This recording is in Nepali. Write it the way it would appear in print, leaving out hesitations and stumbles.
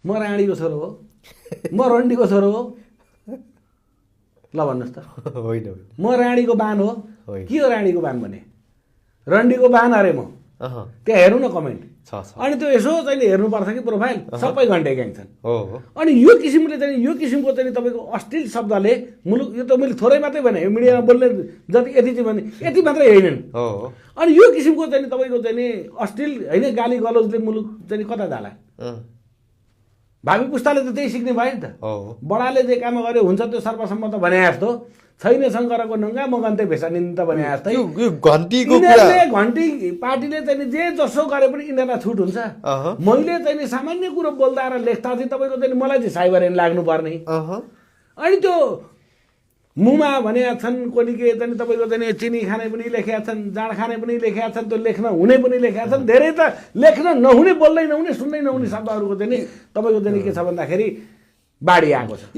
म राणीको छोरो हो, म रन्डीको छोरो हो, ल भन्नुहोस् त। होइन म राणीको बान हो, होइन। के हो राणीको बान भने? रन्डीको बान अरे म। त्यहाँ हेर्नु न कमेन्ट। अनि त्यो यसो चाहिँ हेर्नुपर्छ कि प्रोफाइल सबै घन्टे ग्याङ छन्। अनि यो किसिमले चाहिँ यो किसिमको चाहिँ तपाईँको अश्लील शब्दले मुलुक, यो त मैले थोरै मात्रै भने, यो मिडियामा बोल्ने जति यति चाहिँ भने यति मात्रै होइनन्। अनि यो किसिमको चाहिँ तपाईँको चाहिँ अश्लील होइन गाली गलौजले मुलुक चाहिँ कता जाला? भावी पुस्ताले त त्यही सिक्ने भयो नि त। बडाले जे काम गर्यो हुन्छ त्यो सर्वसम्मत भने जस्तो, छैन शङ्करको नङ्गा मगन्ते भेषा निन्दा भने जस्तै घन्टी पार्टीले चाहिँ जे जसो गरे पनि यिनीहरूलाई छुट हुन्छ। मैले चाहिँ सामान्य कुरो बोल्दा र लेख्दा चाहिँ तपाईँको चाहिँ मलाई चाहिँ साइबरेन लाग्नुपर्ने। अनि त्यो मुमा भने छन् कोनी के चाहिँ तपाईँको चाहिँ चिनी खाने पनि लेखेका छन्, जाँड खाने पनि लेखेका छन्, त्यो लेख्न हुने पनि लेखेका छन्। धेरै त लेख्न नहुने, बोल्दै नहुने, सुन्दै नहुने शब्दहरूको चाहिँ तपाईँको चाहिँ के छ भन्दाखेरि बाढी आएको छ।